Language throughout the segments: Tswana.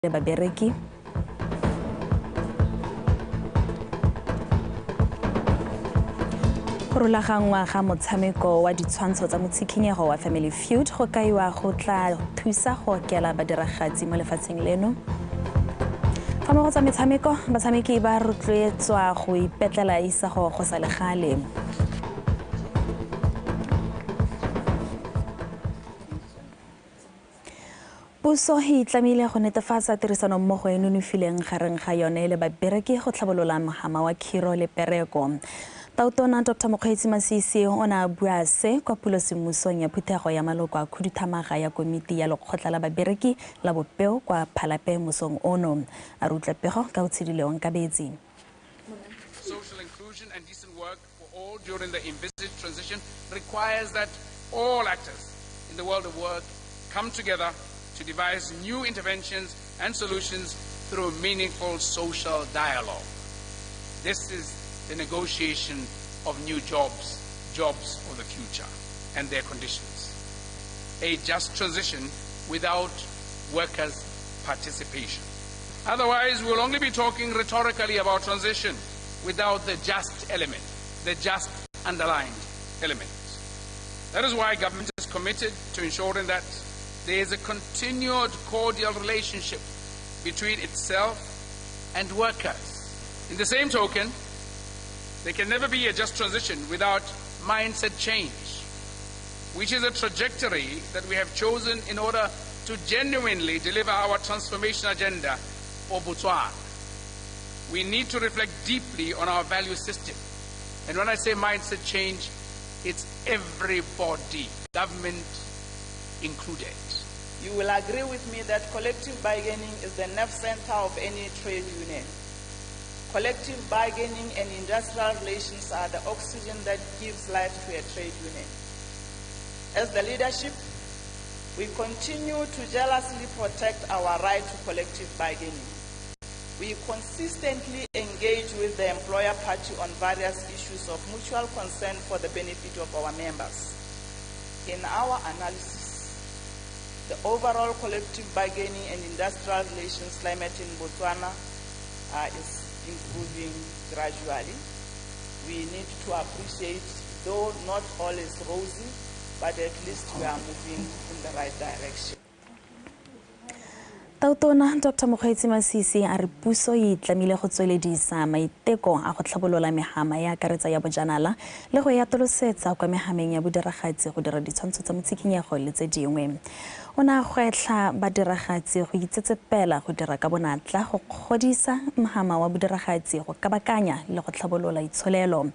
Le babereki. Go rulaganngwa ga motshameko wa ditshwantsho tsa motshikhinyego wa Family Feud go kaiwa go tla thusa go okela badiragatsi mo lefatsheng leno. Fa mo go tsa metshameko, batshameki ba rotloetswa go ipetlela isago go sa le gale. Puso e itlamile go netefatsa tirisanommogo e nonofileng gareng ga yone le babereki go tlhabolola mohama wa khiro le pereko. Tautona Dr. Mokgweetsi Masisi o ne a bua se kwa pulosemmusong ya phuthego ya maloko a khuduthamaga ya komiti ya lekgotla la babereki la bopeo kwa Phalape mosong ono. A re utlwa pego ka o tshedile Onkabetse. Social inclusion and decent work for all during the envisaged transition requires that all actors in the world of work come together to devise new interventions and solutions through meaningful social dialogue. This is the negotiation of new jobs, jobs of the future, and their conditions. A just transition without workers' participation. Otherwise, we'll only be talking rhetorically about transition without the just element, the just underlined element. That is why government is committed to ensuring that there is a continued cordial relationship between itself and workers. In the same token, there can never be a just transition without mindset change, which is a trajectory that we have chosen in order to genuinely deliver our transformation agenda for Botswana. We need to reflect deeply on our value system. And when I say mindset change, it's everybody, government included. You will agree with me that collective bargaining is the nerve center of any trade union. Collective bargaining and industrial relations are the oxygen that gives life to a trade union. As the leadership, we continue to jealously protect our right to collective bargaining. We consistently engage with the employer party on various issues of mutual concern for the benefit of our members. In our analysis, the overall collective bargaining and industrial relations climate in Botswana is improving gradually. We need to appreciate, though not all is rosy, but at least we are moving in the right direction. Tautona Dr. Mokgweetsi Masisi a re puso e itlamile go tsweledisa maiteko a go tlhabolola mehama ya akaretsa ya bojanala le go e atolosetsa kwa mehameng ya bodiragatsi go dira ditshwantsho tsa motshikhinyego le tse dingwe. O ne a gwetlha badiragatsi go itsetsepela go dira ka bonatla go kgodisa mohama wa bodiragatsi go kabakanya le go tlhabolola itsholelo.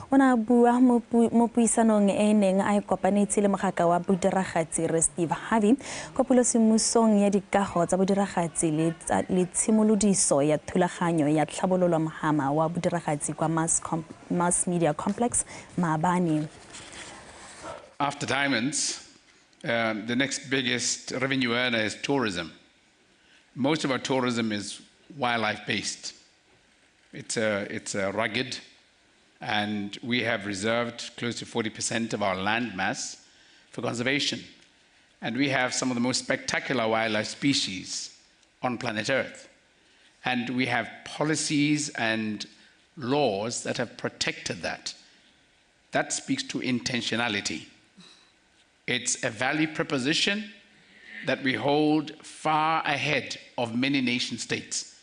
O ne a bua mo puisanong e e neng a e kopanetse le mogaka wa bodiragatsi Re Steve Harvey kwa pulosemmusong ya dikago tsa bodiragatsi le tshimolodiso ya thulaganyo ya tlhabololo mohama wa bodiragatsi kwa Mass Media Complex maabane. After diamonds, the next biggest revenue earner is tourism. Most of our tourism is wildlife-based. It's rugged, and we have reserved close to 40% of our land mass for conservation. And we have some of the most spectacular wildlife species on planet Earth. And we have policies and laws that have protected that. That speaks to intentionality. It's a value proposition that we hold far ahead of many nation states.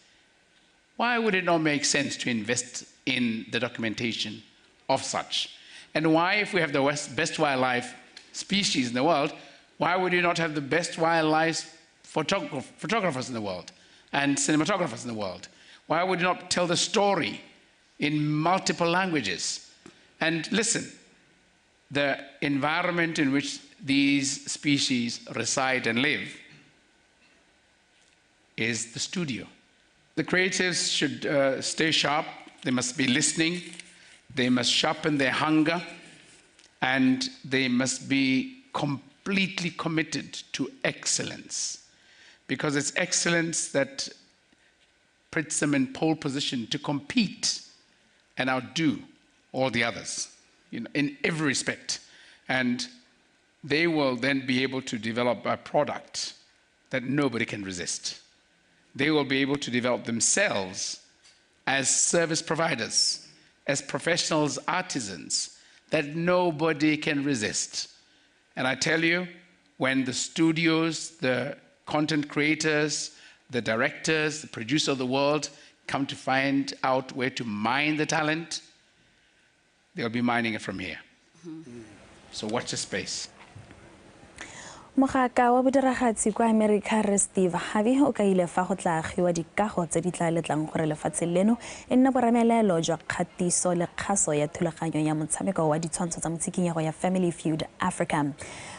Why would it not make sense to invest in the documentation of such? And why, if we have the best wildlife species in the world, why would you not have the best wildlife photographers in the world and cinematographers in the world? Why would you not tell the story in multiple languages? And listen, the environment in which these species reside and live is the studio. The creatives should stay sharp. They must be listening. They must sharpen their hunger, and they must be completely committed to excellence, because it's excellence that puts them in pole position to compete and outdo all the others, you know, in every respect. And they will then be able to develop a product that nobody can resist. They will be able to develop themselves as service providers, as professionals, artisans that nobody can resist. And I tell you, when the studios, the content creators, the directors, the producers of the world come to find out where to mine the talent, they'll be mining it from here. So watch the space. Mogaka wa bodiragatsi kwa America re Steve Harvey o kaile fa go tla agiwa dikago tse di tla letlang gore lefatshe leno e nne boremelelo jwa kgatiso le kgaso ya thulaganyo ya motshameko wa ditshwantsho tsa motshikinyego ya Family Feud Africa.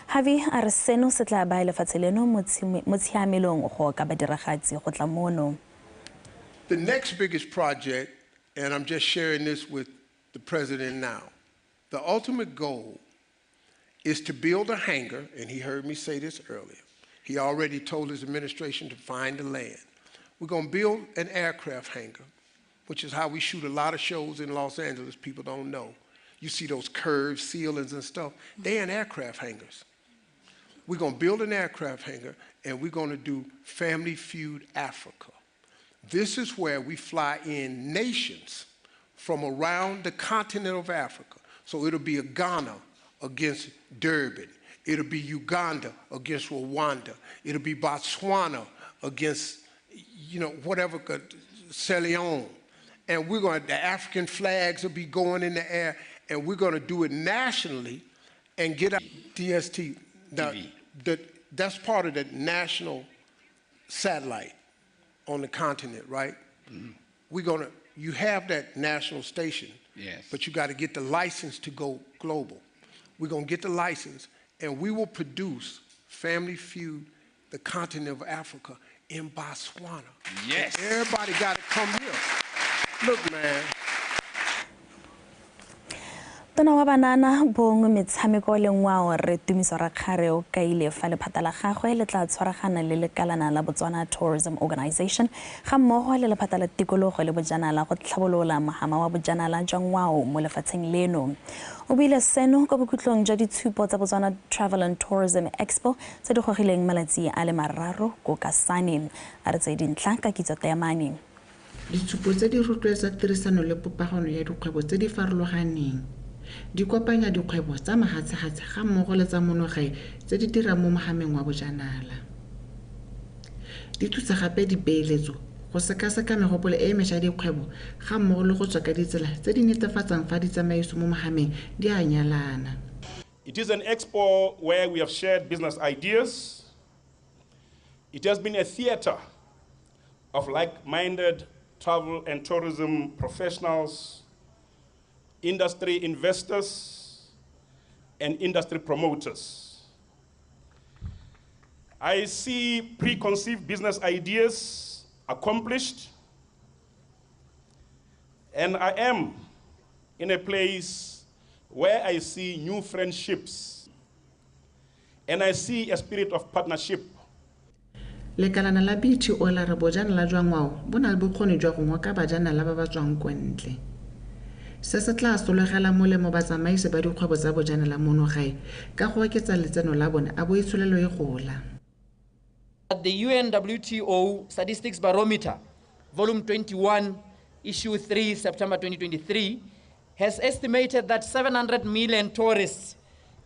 Harvey a re seno se tla baya lefatshe leno mo tshiamelong go ka badiragatsi go tla mono. The next biggest project, and I'm just sharing this with the president now, the ultimate goal is to build a hangar, and he heard me say this earlier. He already told his administration to find the land. We're gonna build an aircraft hangar, which is how we shoot a lot of shows in Los Angeles people don't know. You see those curved ceilings and stuff, they're in aircraft hangars. We're gonna build an aircraft hangar, and we're gonna do Family Feud Africa. This is where we fly in nations from around the continent of Africa. So it'll be a Ghana against Durban. It'll be Uganda against Rwanda. It'll be Botswana against, you know, whatever, Sierra Leone. And we're going to, the African flags will be going in the air, and we're going to do it nationally and get our DST. Now, that's part of the national satellite on the continent, right? Mm-hmm. We're going to, you have that national station, yes, but you got to get the license to go global. We're going to get the license, and we will produce Family Feud, the continent of Africa, in Botswana. Yes. And everybody got to come here. Look, man. Tona wa banana bong metshameko le ngwao re Tumiso Rakgare o kaile fa lephata la gagwe le tla tshwaragana le lekalana la Botswana Tourism Organisation ga mmogo le lephata la tikologo le bojanala go tlhabolola mohama wa bojanala jwa ngwao mo lefatsheng leno. O buile seno kwa bokhutlong jwa ditshupo tsa Botswana Travel and Tourism Expo tse di gogileng malatsi a le mararo ko Kasane. A re tse dintlha ka kitso Tayamane. Ditshupo tse di rotloetsa tirisano le popagano ya dikgwebo tse di farologaneng. Di kopanya dikgwebo tsa mahatshehatshe ga mmogo le tsa monogae tse di dirang mo mohameng wa bojanala. Di thusa gape dipeeletso go sekaseka megopolo e mešwa ya dikgwebo ga mmogo le go tswa ka ditsela tse di netefatsang fa ditsamaiso mo mohameng di a nyalana. It is an expo where we have shared business ideas. It has been a theater of like-minded travel and tourism professionals, industry investors, and industry promoters. I see preconceived business ideas accomplished, and I am in a place where I see new friendships, and I see a spirit of partnership. Lekalana la BTO la re bojanala jwa ngwao bo na le bokgoni jwa go ngoka bajanala ba ba tswang kwa ntle. Se se tla sologela molemo batsamaisi ba dikgwebo tsa bojanala mono gae ka go oketsa letseno la bone a bo itsholelo e gola. The UNWTO Statistics Barometer, Volume 21, Issue 3, September 2023, has estimated that 700 million tourists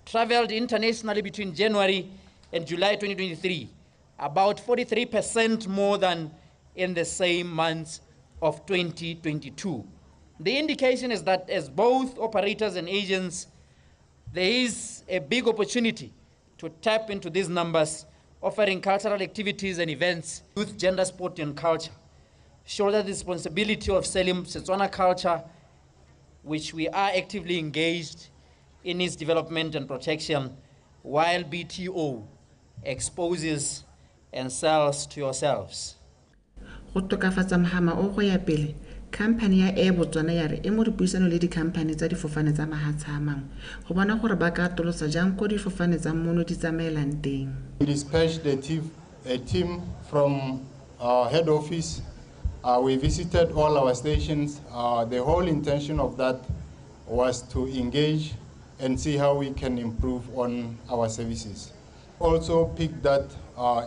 traveled internationally between January and July 2023, about 43% more than in the same months of 2022. The indication is that as both operators and agents, there is a big opportunity to tap into these numbers, offering cultural activities and events, youth, gender, sport, and culture. Shoulder the responsibility of selling Setswana culture, which we are actively engaged in its development and protection, while BTO exposes and sells to yourselves. Go tokafatsa mohama o go ya pele, Khamphane ya Air Botswana ya re e mo dipuisano le dikhamphane tsa difofane tsa mahatshe a mangwe go bona gore ba ka atolosa jang ko difofane tsa mono di tsamaelang teng. We dispatched a team from our head office. We visited all our stations. The whole intention of that was to engage and see how we can improve on our services. Also picked that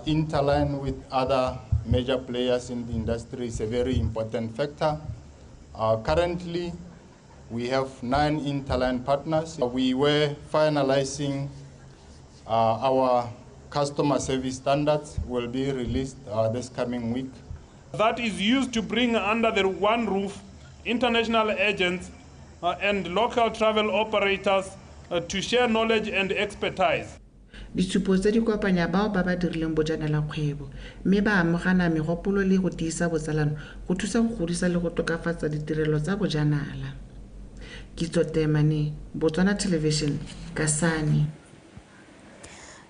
interline with other major players in the industry is a very important factor. Currently, we have 9 interline partners. We were finalizing our customer service standards will be released this coming week. That is used to bring under the one roof international agents and local travel operators to share knowledge and expertise. Ditshupo tse di kopanya bao ba ba dirileng bojanala kgwebo mme ba amogana megopolo le go tiisa botsalano go thusa go godisa le go tokafatsa ditirelo tsa bojanala. Kitso Temane, Botswana Television, Kasane.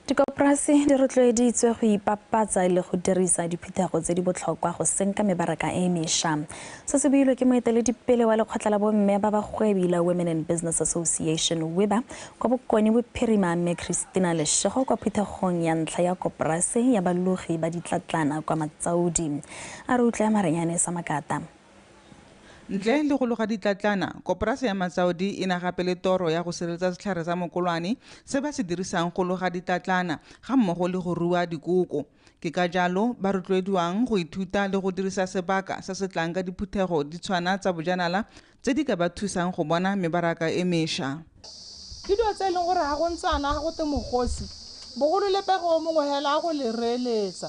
Dikoporasi di rotloeditswe go ipapatsa le go dirisa diphuthego tse di botlhokwa go senka mebaraka e mešwa. Se se builwe ke moeteledipele wa lekgotla la bomme ba bagwebi la Women in Business Association WIBA kwa Bokone Bophirima mme Christina Leshego kwa phuthegong ya ntlha ya koporasi ya balogi ba ditlatlana kwa Matsaudi. A re utlwe Marenyane sa Makata. Ntle le go loga ditlatlana, koporasi ya Matsaudi e na gape le toro ya go sireletsa setlhare sa mokolwane se ba se dirisang go loga ditlatlana ga mmogo le go rua dikoko. Ke ka jalo ba rotloediwang go ithuta le go dirisa sebaka se se tlang ka diphuthego di tshwana tsa bojanala tse di ka ba thusang go bona mebaraka e mešwa. Ke dilo tse e leng gore ga go ntsana ga go te mogosi, bogolo le pego o mongwe hela a go le reeletsa.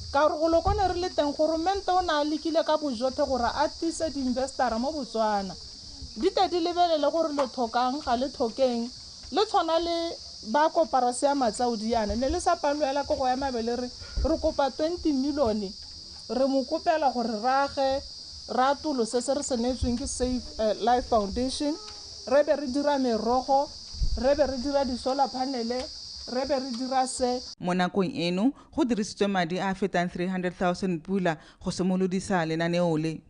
Ka gore go lokone re le teng goromente o ne a lekile ka bojotlhe gore a tise di-investara mo Botswana. Di te di lebelele gore le tlhokang ga le tlhokeng, le tshwana le ba koporasi ya Matsaudi yana ne le sa palelwa ke go ema be le re re kopa 20 million, re mo kopela gore re age re atolose se re se neetsweng ke Save Life Foundation, re be re dira merogo, re be re dira di-solar panel, re be re dira se. Mo nakong eno go dirisitswe madi a a fetang 300,000 pula go simolodisa lenaneo le.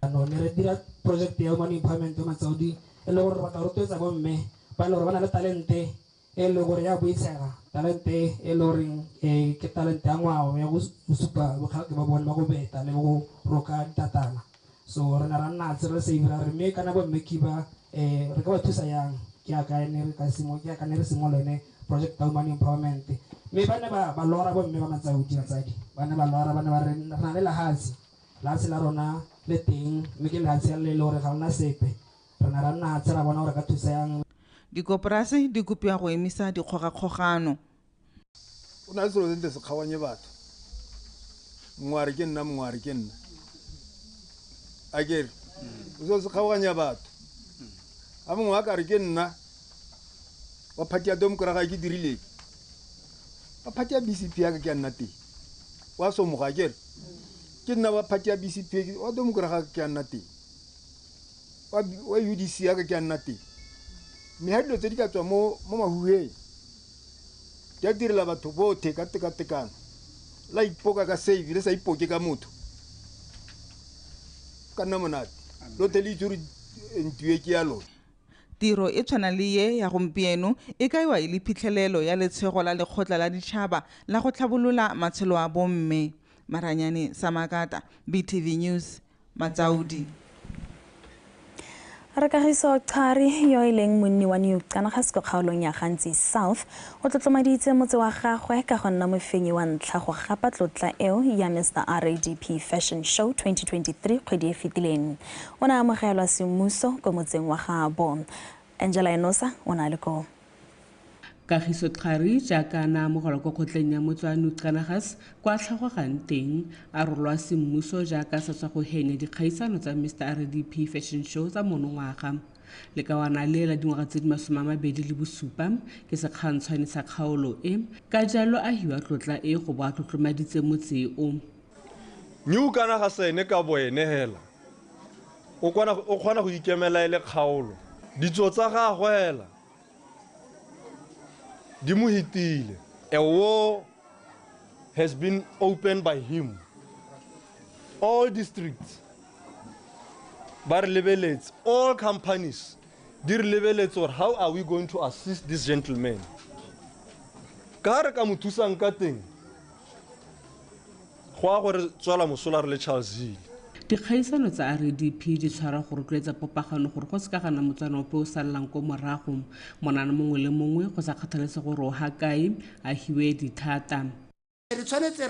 Ne re dira project ya women empowerment ya Matsaudi e le gore re batla go rotloetsa bomme ba e le gore ba na le talente e le gore ya boitshega, talente e le goreng ke talente ya ngwao ya go supa bokgakge ba bone ba go beta le go roka ditatana. So re ne ra nna tse re save ra re mme kana bomme ke ba re ka ba thusa yang, ke aka ne re ka simo ke aka ne re simolone project women empowerment. Mme ba ne ba lora bomme ba Matsaudi batsadi ba ne ba lora, ba ne ba re re na le lehatshe, lehatshe la rona le teng mme ke lehatshe le le gore ga lona sepe, re ne ra nna tse ra bona gore ka thusa yang. Dikoporasi di kopiwa go emisa dikgogakgogano. O na le selo se ntle se kgaoganye batho, mongwe a re ke nna, mongwe a re ke nna, akere o selo se kgaoganya batho. A mongwe a ka re ke nna wa party ya Democrat ga ke dirileng, wa party ya BCP ya ka ke a nna teng, wa somoga akere ke nna wa party ya BCP wa Democrat ga ke a nna teng, wa UDC ya ka ke a nna teng. Mme ha dilo tse di ka tswa mo mahuheng di a direla batho botlhe ka tekatekano, la ipoka ka save le sa ipoke ka motho, ka nna monate lotlhe le itse gore ntue ke ya lona. Tiro e tshwana le ye ya gompieno e kaiwa e le phitlhelelo ya letshego la lekgotla la ditšhaba la go tlhabolola matshelo a bomme. Maranyane Samakata, BTV News, Matsaudi. Rekagiso Qhari yo e leng monni wa New Kanagas ko kgaolong ya Gantsi South o tlotlomaditse motse wa gagwe ka go nna mofenyi wa ntlha go gapa tlotla eo ya Mr RADP Fashion Show 2023 kgwedi e fetileng. O ne a amogelwa semmuso ko motseng wa gaabo. Angela Enosa o na le koo. Kagiso Qhari jaaka a ne a amogelwa kwa kgotleng ya motse wa New Kanagas kwa tlhagogang teng a rolwa semmuso jaaka sa tswa go henya dikgaisano tsa Mr RDP Fashion Show tsa monongwaga. Lekawana le la dingwaga tse di 27 ke sekgantshwane sa kgaolo e, ka jalo a hiwa tlotla e go bo a tlotlomaditse motse o. New Kanagas ene ka boene hela o kgona go ikemela e le kgaolo, ditso tsa gagwe hela di mo hitile. A war has been opened by him. All districts ba re lebeletse, all companies di re lebeletse gore how are we going to assist this gentleman. Ka re ka mo thusang ka teng go a gore tswala mosola re le Charles Hill. Dikgaisano tsa RDP di tshwara go rotloetsa popagano gore go se ka gana motswana ope o sallang ko morago, monana mongwe le mongwe go sa kgathalese gore o ha kae a hiwe dithata. Re tshwanetse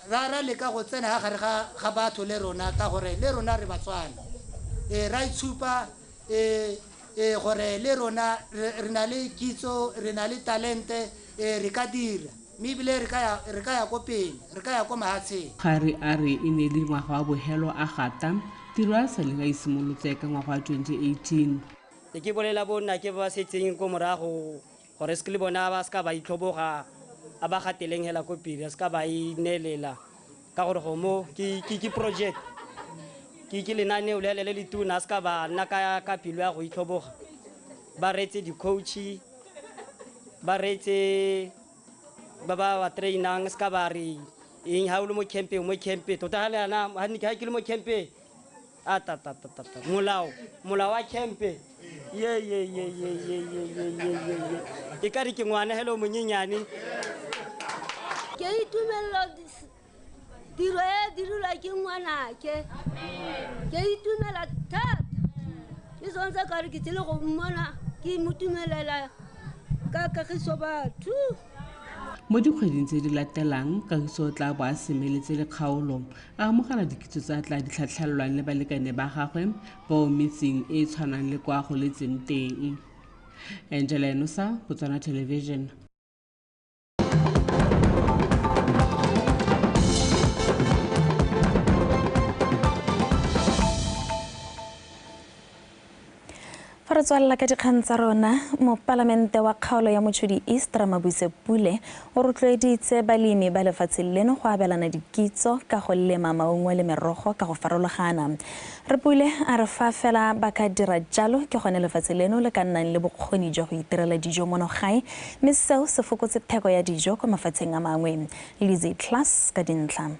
Ra leka go tsena ga gare ga batho le rona ka gore le rona re Batswana. Ra itshupa gore le rona re na le kitso, re na le talente, re ka dira. Mme ebile re ka ya ko pele, re ka ya ko mahatsheng. Gare a re e ne le ngwaga wa bohelo a gata tiro a saleng a isimolotse ka ngwaga wa 2018. Ke bolela bonna ke ba setseng ko morago gore se le bona ba ska ba itlhoboga a ba gateleng hela ko pele, se ka ba inelela ka gore go mo ke project ke lenaneo le le letona, se ka ba nna ka pelo ya go itlhoboga. Ba reetse di-coach, ba reetse ba ba trainang, se ka ba re eng ha o le mo campeng, mo campe tota ha le yana ha ke le mo campe a ta ta ta ta molao wa campe ye ye ye ye ye ye ye ye ye e ka re ke ngwana helo monyenyane. Ke itumela tiro e dirula ke ngwanake, ke itumela thata ke sontse ka re ke tsile go mmona ke motumelela ka kagiso batho. Mo dikgweding tse di latelang, Kagiso o tla bo a semeletse le kgaolo a amogela dikitso tsa tla di tlhatlhelelwang le balekane ba gagwe bao metseng e e tshwanang le kwa goletseng teng. Angela Enosa, Botswana Television. Fa re tswalela ka dikgang tsa rona, mopalamente wa kgaolo ya Mochudi East Ramabuse Pule o rotloeditse balemi ba lefatshe leno go abelana dikitso ka go lema maungo le merogo ka go farologana. Re Pule a re fa fela ba ka dira jalo ke gone lefatshe leno le ka nnang le bokgoni jwa go itirela dijo mono gae, mme seo se fokotse theko ya dijo kwa mafatsheng a mangwe. Lizzy Class ka dintlha.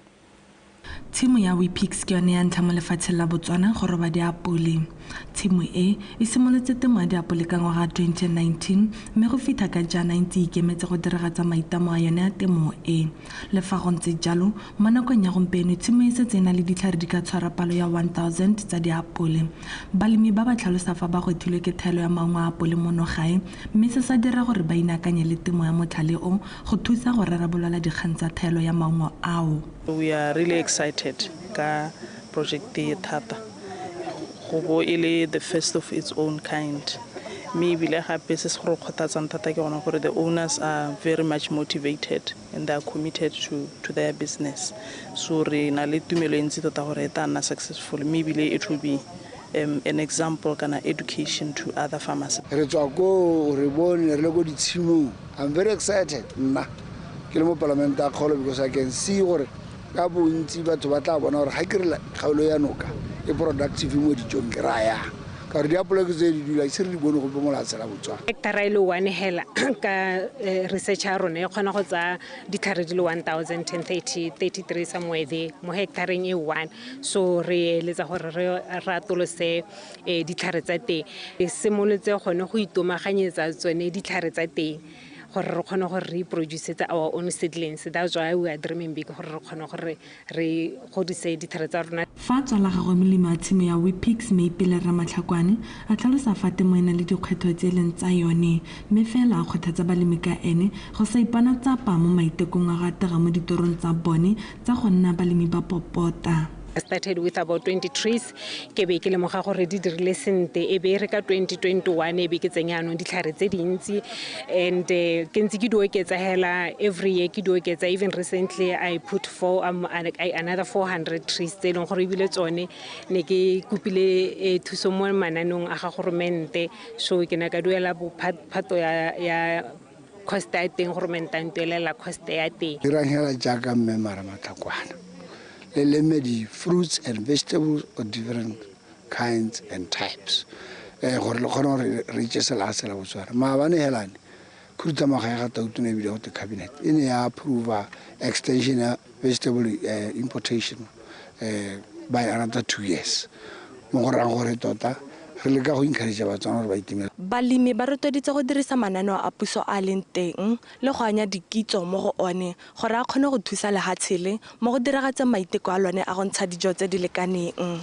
Tshimo ya Wepix ke yone ya ntlha mo lefatsheng la Botswana go roba diapole. Tshimo e e simolotse temo ya diapole ka ngwaga 2019 mme go fitlha ka jaana e ntse e ikemetse go diragatsa maitlamo a yone ya temo e. Le fa go ntse jalo, mo nakong ya gompieno tshimo e setse e na le ditlhare di ka tshwara palo ya 1000 tsa diapole. Balemi ba ba tlhalosa fa ba gwethilwe ke thaelo ya maungo a apole mono gae, mme se sa dira gore ba inaakanye le temo ya motlhale o go thusa go rarabolola dikgang tsa thaelo ya maungo ao. We are really excited ka project e thata go bo e le the first of its own kind. Mme ebile gape se se gore kgothatsang thata ke gona gore the owners are very much motivated and they are committed to their business. So re na le tumelo e ntsi tota gore e tla nna successful, mme ebile it will be an example kana education to other farmers. Re tswa ko re bone re le ko ditshimong. I'm very excited nna ke le mo palamente a kgolo because I can see gore ka bontsi batho ba tla bona gore ga ke re kgaolo ya noka e productive mo dijong ke raya ka gore diapole ke tse di dula se re di bone gope mo lefatsheng la Botswana. Hectare e le one hela ka research ya rona e kgona go tsaya ditlhare di le 1033 somewhere there mo hectareng e one. So re eletsa gore re atolose ditlhare tsa teng, re simolotse gone go itomaganyetsa tsone ditlhare tsa teng gore re kgone gore re produce our own seedlings. That's why we are dreaming big gore re kgone gore re godise ditlhare tsa rona. Fa tswa la gagwe molemi wa tshimo ya Wepix Meipele Ramatlhakwane a tlhalosa fa temo e na le dikgwetlho tse e leng tsa yone, mme fela a kgothatsa balemi ka ene go sa ipona tsapa mo maitekong a go atega mo ditorong tsa bone tsa go nna balemi ba popota. I started with about 20 trees. Ke be ke lemoga gore di dirile sente e be re ka 2021 e be ke tsenya anong ditlhare tse dintsi, and ke ntse ke di oketsa hela every year ke di oketsa. Even recently I put another 400 trees tse e leng gore ebile tsone ne ke kopile thuso mo mananong a ga goromente, so ke ne ka duela phato ya cost ya teng, goromente a ntuelela cost ya teng. Dirang hela jaaka mme Maramatlhakwana le leme di-fruits and vegetables of different kinds and types gore le kgone gore re itse lefatshe la Botswana. Maabane helane khuduthamaga ya ga Tautona ebile go te cabinet e ne ya approva extension ya vegetable importation by another 2 years, mo go rayang gore tota re leka go encourage Batswana gore ba itemele. Balemi ba rotloeditse go dirisa mananeo a puso a leng teng le go anya dikitso mo go one gore a kgone go thusa lehatshe le mo go diragatseng maiteko a lone a go ntsha dijo tse di lekaneng.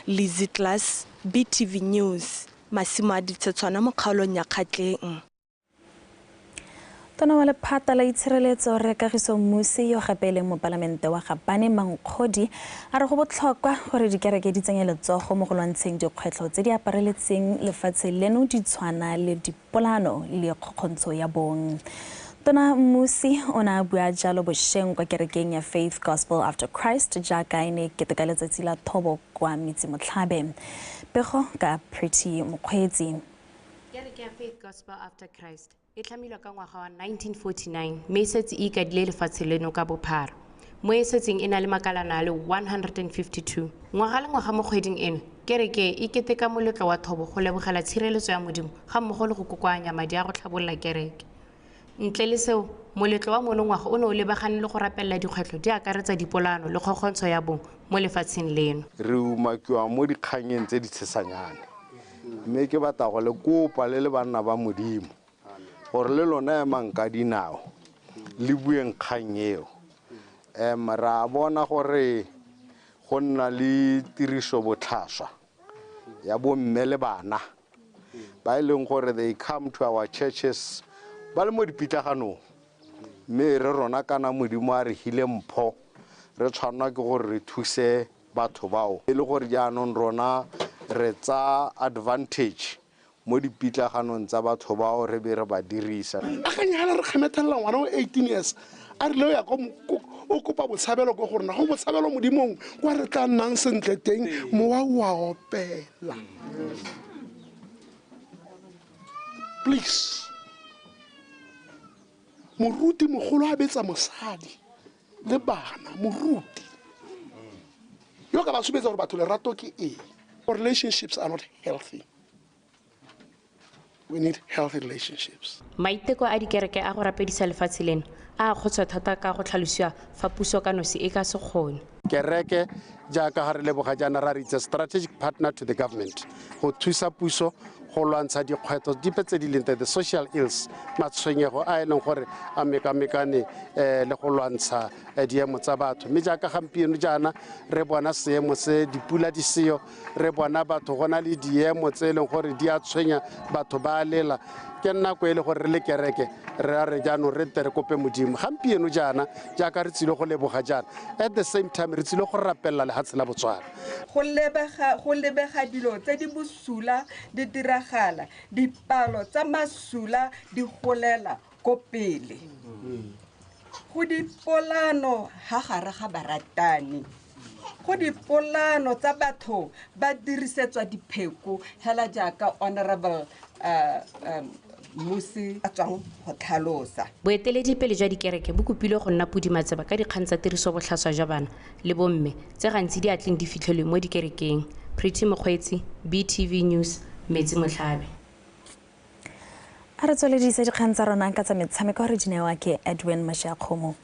Lizzy Class, BTV News, masimo a Ditshetshwana mo kgaolong ya Kgatleng. Tona wa lephata la itshireletso Rre Kagiso Mmusi yo gape e leng mopalamente wa Gabane Mankgodi a re go botlhokwa gore dikereke di tsenye letsogo mo go lwantsheng dikgwetlho tse di apareletseng lefatshe leno di tshwana le dipolano le kgokgontsho ya bong. Tona Mmusi o ne a bua jalo bošeng kwa kerekeng ya Faith Gospel After Christ jaaka e ne keteka letsatsi la thobo kwa Metsimotlhabe. Pego ka Pretty Mokgweetsi. Kereke ya Faith Gospel After Christ e tlhamilwe ka ngwaga wa 1949 mme e setse e ikadile lefatshe leno ka bophara. Mo e setseng e na le makalana a le 152. Ngwaga le ngwaga mo kgweding eno, kereke e keteka moletlo wa thobo go lebogela tshireletso ya Modimo ga mmogo le go kokoanya madi a go tlhabolola kereke. Ntle le seo, moletlo wa monongwaga o ne o lebagane le go rapelela dikgwetlho di akaretsa dipolano le kgokgontsho ya bong mo lefatsheng leno. Re umakiwa mo dikganyeng tse di tshesanyane, mme ke batla go le kopa le le banna ba Modimo gore le lona emang ka dinao le bueng kgang eo. Ra bona gore go nna le tiriso botlhaswa ya bomme le bana ba e leng gore they come to our churches ba le mo dipitlaganong, mme re rona kana Modimo a re hile mpho re tshwanwa ke gore re thuse batho bao e le gore jaanong rona re tsa advantage mo dipitlaganong tsa batho bao re be re ba dirisa. Akanya re kgemethelela ngwana o 18 years a rile o ya o kopa botshabelo ko go rona, go botshabelo Modimong kwa re tla nnang sentle teng, mowa wa opela. Please, moruti mogolo a betsa mosadi le bana, moruti yo ka ba supetsa gore batho lerato ke eng. Relationships are not healthy. We need healthy relationships. Maiteko a dikereke a go rapedisa lefatshe leno a kgotswa thata ka go tlhalosiwa fa puso ka nosi e ka se kgone. Kereke jaaka ga re leboga jaana ra re it's a strategic partner to the government go thusa puso go lwantsha dikgwetlho dipe tse di leng teng, the social ills, matshwenyego a e leng gore a mekamekane le go lwantsha diemo tsa batho. Mme jaaka gampieno jaana re bona seemo se dipula di seo, re bona batho go na le diemo tse e leng gore di a tshwenya batho ba a lela. Ke nako e le gore re le kereke re a re jaanong re nte re kope Modimo gampieno jaana jaaka re tsile go leboga jaana, at the same time re tsile go rapelela lefatshe la Botswana. Go lebega dilo tse di bosula di diragala, dipalo tsa masula di golela ko pele. Go dipolano ha gare ga baratani, go dipolano tsa batho ba dirisetswa dipheko hela jaaka honorable Mmusi a tswang go tlhalosa. Boeteledipele jwa dikereke bo kopilwe go nna podimatseba ka dikgang tsa tirisobotlhaswa jwa bana le bomme tse gantsi di atleng di fitlhelwe mo dikerekeng. Pretty Mokgweetsi, BTV News, Metsimotlhabe. A re tsweledise dikgang tsa rona ka tsa metshameko re di newa ke Edwin Mashiakgomo.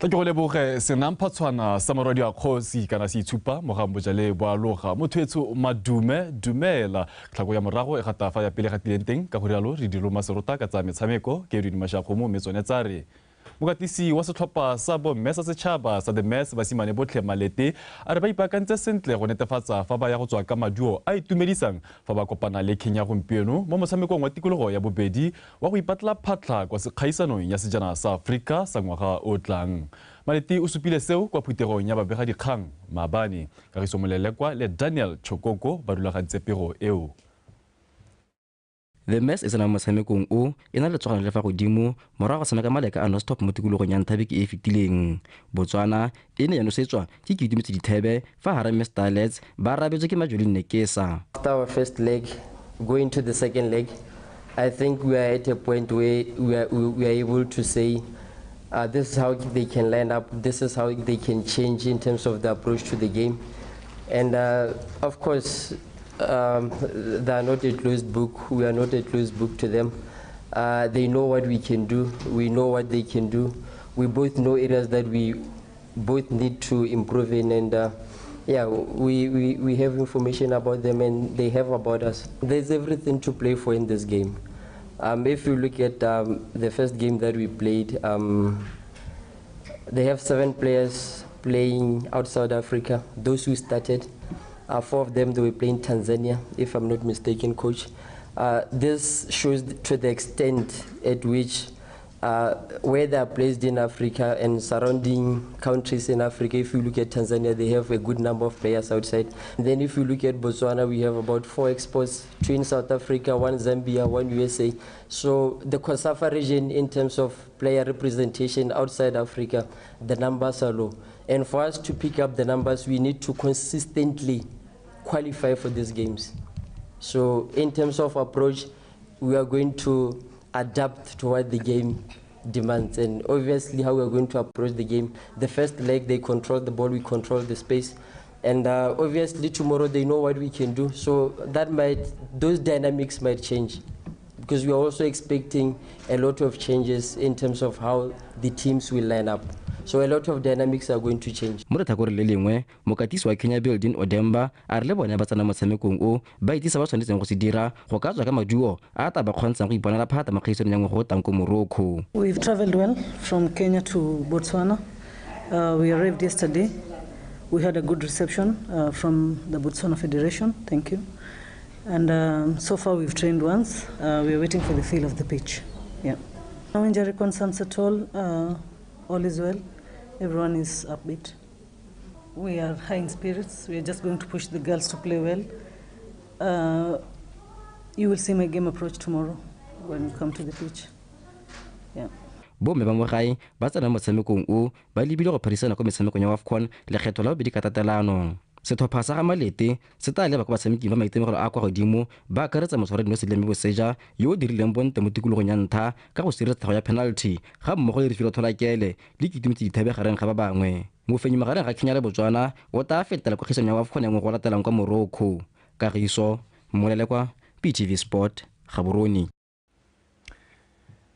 Tla ke go leboge senamphatshwana sa morwadi wa kgosi kana se itshupa mogang bojale bo aloga motho etsho madume dumela tlhako ya morago e gata fa ya pele gatileng teng ka go rialo re diloma serota ka tsa metshameko ke Edwin Mashiakgomo mme tsone tsa re mokatisi wa setlhopha sa bomme sa setšhaba sa The Mess basimane botlhe Malete a re ba ipaakantse sentle go netefatsa fa ba ya go tswa ka maduo a itumedisang fa ba kopana le Kenya gompieno mo motshamekong wa tikologo ya bobedi wa go ipatla phatlha kwa sekgaisanong ya sejana sa Afrika sa ngwaga o tlang. Malete o supile seo kwa phuthegong ya babegadikgang maabane. Kagiso Molelekwa le Daniel Chokoko ba rulagantse pego eo. The Mess e tsena mo motshamekong o e na le tsogano le fa godimo morago go tshameka maleka a Nostop mo tikologong ya ntlha beke e e fetileng. Botswana e ne ya nosetswa ke Keitumetse Dithebe fa Harare Starlets ba arabetswe ke Majoli Nekesa. After our first leg, going to the second leg, I think we are at a point where we are able to say this is how they can line up, this is how they can change in terms of the approach to the game. And of course, they are not a closed book. We are not a closed book to them. They know what we can do. We know what they can do. We both know areas that we both need to improve in, and yeah, we have information about them and they have about us. There's everything to play for in this game. If you look at the first game that we played, they have 7 players playing outside Africa. Those who started, 4 of them, they were playing Tanzania, if I'm not mistaken, coach. This shows to the extent at which where they are placed in Africa and surrounding countries in Africa. If you look at Tanzania, they have a good number of players outside. And then if you look at Botswana, we have about 4 exports, 2 in South Africa, 1 Zambia, 1 USA. So the COSAFA region, in terms of player representation outside Africa, the numbers are low. And for us to pick up the numbers, we need to consistently qualify for these games. So in terms of approach, we are going to adapt to what the game demands, and obviously how we are going to approach the game. The first leg, they control the ball, we control the space, and obviously tomorrow they know what we can do, so that those dynamics might change, because we are also expecting a lot of changes in terms of how the teams will line up. So a lot of dynamics are going to change. Mo letlhakoreng le lengwe, mokatisi wa Kenya Building Odemba a re le bone ba tsena motshamekong o ba itse se ba tshwanetseng go se dira go ka tswa ka maduo a tla ba kgontshang go iponela phata mo kgaisanong ya ngwaga o tlang ko Morocco. We've traveled well from Kenya to Botswana. We arrived yesterday. We had a good reception from the Botswana Federation. Thank you. And so far we've trained once. We are waiting for the feel of the pitch. Yeah. No injury concerns at all. All is well. Everyone is upbeat. We are high in spirits. We are just going to push the girls to play well. You will see my game approach tomorrow when you come to the pitch. Yeah. Bomme ba mo gae ba tsena motshamekong o ba lebile go phadisana ko metshamekong ya AFCON lekgetho la bobedi ka tatelano. Setlhopha sa ga Malete se tla leba kwa batshameking ba maitemogelo a kwa godimo ba akaretsa motshwara dino Selemi Boseja yo o dirileng bonte mo tikologong ya ntlha ka go sireletsa tlhago ya penalty ga mmogo le Refilwe Tholakele le Ketumetse Dithabe gareng ga ba bangwe. Mofenyi magareng ga Kenya le Botswana o tla fetela kwa kgaisanong ya AFCON ya ngwaga o latelang kwa Morocco. Kagiso Molelekwa, BTV Sport, Gaborone.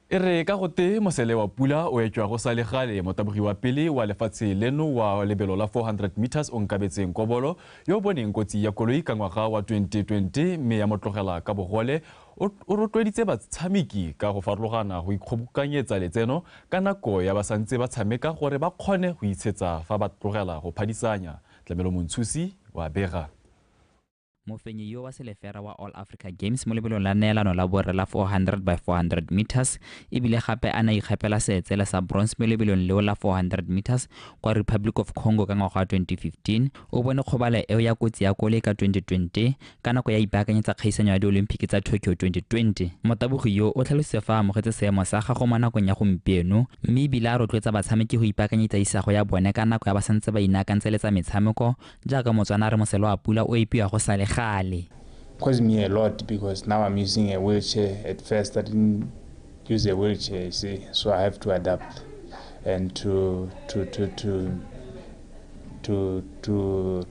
E re ka gote mosele wa pula o etšwa go sa le gale motabogi wa pele wa lefatshe leno wa lebelo la 400 meters o Nkabetseng Kobolo yo boneng kotsi ya koloi ka ngwaga wa 2020 mme ya mo tlogela ka bogole o rotloeditse batshameki ka go farologana go ikgobokanyetsa letseno ka nako ya ba santse ba tshameka gore ba kgone go itshetsa fa ba tlogela go phadisanya. Tlamelo Montshusi wa bega. Mofenyi yo wa selefera wa All Africa Games mo lebelong la neelano la borre la 400 by 400 meters ebile gape a na ikgapela seetsele sa bronze mo lebelong leo la 400 meters kwa Republic of Congo ka ngwaga wa 2015. O bone kgobalo eo ya kotsi ya koloi ka 2020 ka nako ya ipaakanyetsa kgaisanyo ya di-Olympic tsa Tokyo 2020. Motabogi yo o tlhalositse fa a amogetse seemo sa gago mo nakong ya gompieno mme ebile a rotloetsa batshameki go ipaakanyetsa isago ya bone ka nako ya ba santse ba inaakantse le tsa metshameko jaaka Motswana a re mosele wa pula o epiwa go sa le gale. Caused me a lot because now I'm using a wheelchair. At first I didn't use a wheelchair, you see, so I have to adapt and to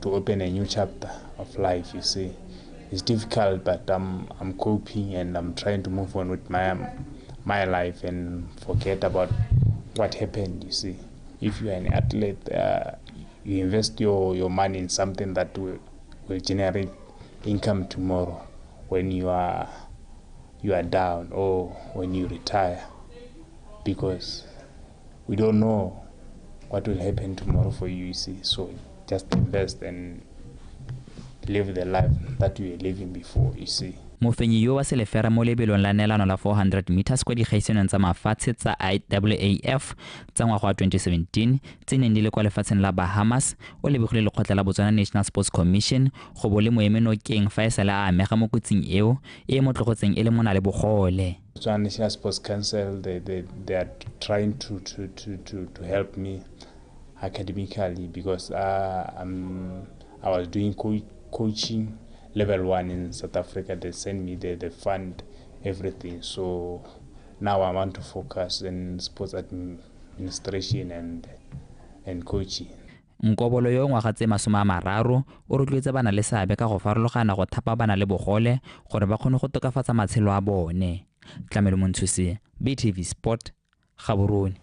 open a new chapter of life, you see. It's difficult, but I'm coping and I'm trying to move on with my life and forget about what happened, you see. If you are an athlete, you invest your money in something that will generate income tomorrow when you are down or when you retire, because we don't know what will happen tomorrow for you, you see. So just invest and live the life that you were living before, you see. Mofenyi yo wa selefera mo lebelong la neelano la 400 meters kwa dikgaisanong tsa mafatshe tsa IAAF tsa ngwaga wa 2017 tse neng di le kwa lefatsheng la Bahamas o lebegile lekgotla la Botswana National Sports Commission go bo le mo eme nokeng fa e sale a amega mo kotsing eo e mo tlogotseng e le mona le bogole. Botswana National Sports Council, they are trying to help me academically because I was doing coaching level 1 in South Africa. They sent me the fund, everything. So now I want to focus in sports administration and coaching. Nkobolo yo ngwaga tse 30 o rotloetsa bana le seabe ka go farologana go thapa bana le bogole gore ba kgone go tokafatsa matshelo a bone. Tlamelo Montshusi, BTV Sport, Gaborone.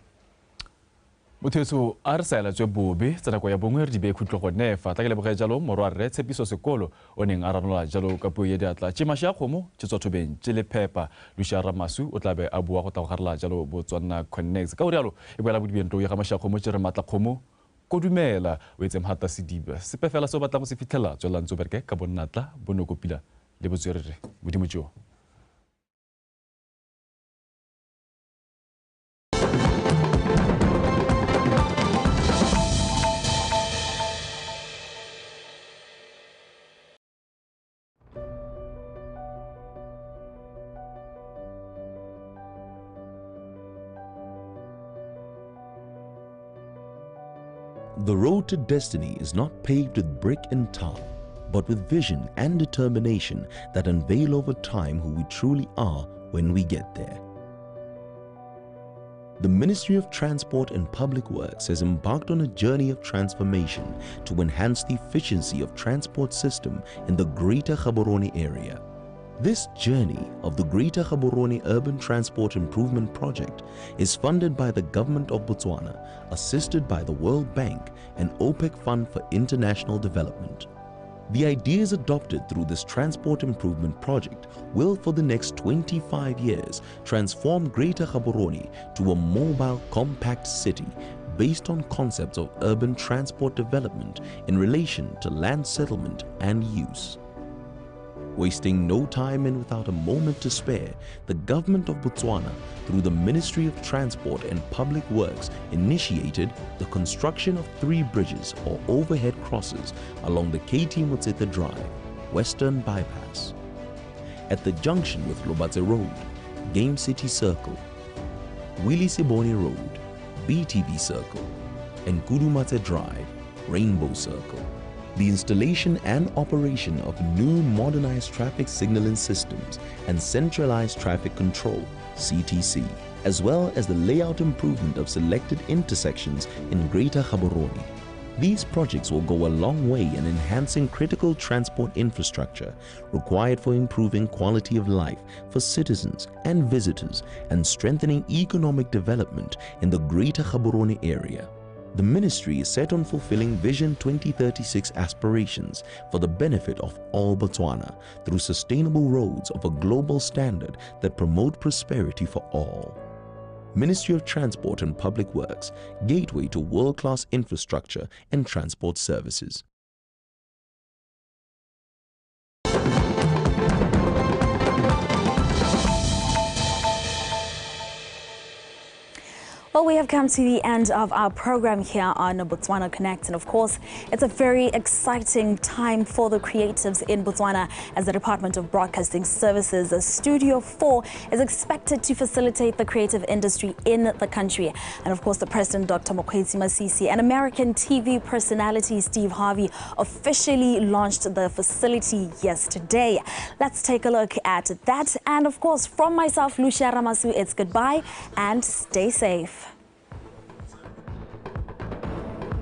Motho a re saela tswe bobe tsa nako ya bongwe re di beye khutlo gone fa tla ke leboge jalo morwa rre Tshepiso Sekolo o neng a ranola jalo ka puo ya diatla tše mashi a kgomo tše tswa thobeng tše le phepa. Lucia Ramasu o tla be a bua go tla go garela jalo Botswana Connects ka o rialo e boela bodibeng ya ga mashi a kgomo tše re matla kgomo kodumela o etse mhata sediba sepe fela se o batlang go se fitlhela tswelelang tso bereke ka bonnatla bonokopila le botswerere modimo tšeo. The road to destiny is not paved with brick and tar, but with vision and determination that unveil over time who we truly are when we get there. The Ministry of Transport and Public Works has embarked on a journey of transformation to enhance the efficiency of transport system in the Greater Gaborone area. This journey of the Greater Gaborone Urban Transport Improvement Project is funded by the Government of Botswana, assisted by the World Bank and OPEC Fund for International Development. The ideas adopted through this transport improvement project will for the next 25 years transform Greater Gaborone to a mobile, compact city based on concepts of urban transport development in relation to land settlement and use. Wasting no time and without a moment to spare, the government of Botswana, through the Ministry of Transport and Public Works, initiated the construction of 3 bridges or overhead crosses along the KT Motsete Drive, Western Bypass, at the junction with Lobatse Road, Game City Circle, Willie Siboni Road, BTV Circle, and Kudumatse Drive, Rainbow Circle. The installation and operation of new modernized traffic signaling systems and centralized traffic control, CTC, as well as the layout improvement of selected intersections in Greater Gaborone. These projects will go a long way in enhancing critical transport infrastructure required for improving quality of life for citizens and visitors and strengthening economic development in the Greater Gaborone area. The ministry is set on fulfilling Vision 2036 aspirations for the benefit of all Botswana through sustainable roads of a global standard that promote prosperity for all. Ministry of Transport and Public Works, gateway to world-class infrastructure and transport services. Well, we have come to the end of our program here on Botswana Connect. And of course, it's a very exciting time for the creatives in Botswana as the Department of Broadcasting Services Studio 4 is expected to facilitate the creative industry in the country. And of course, the President, Dr. Mokgweetsi Masisi, and American TV personality Steve Harvey officially launched the facility yesterday. Let's take a look at that. And of course, from myself, Lucia Ramasu, it's goodbye and stay safe.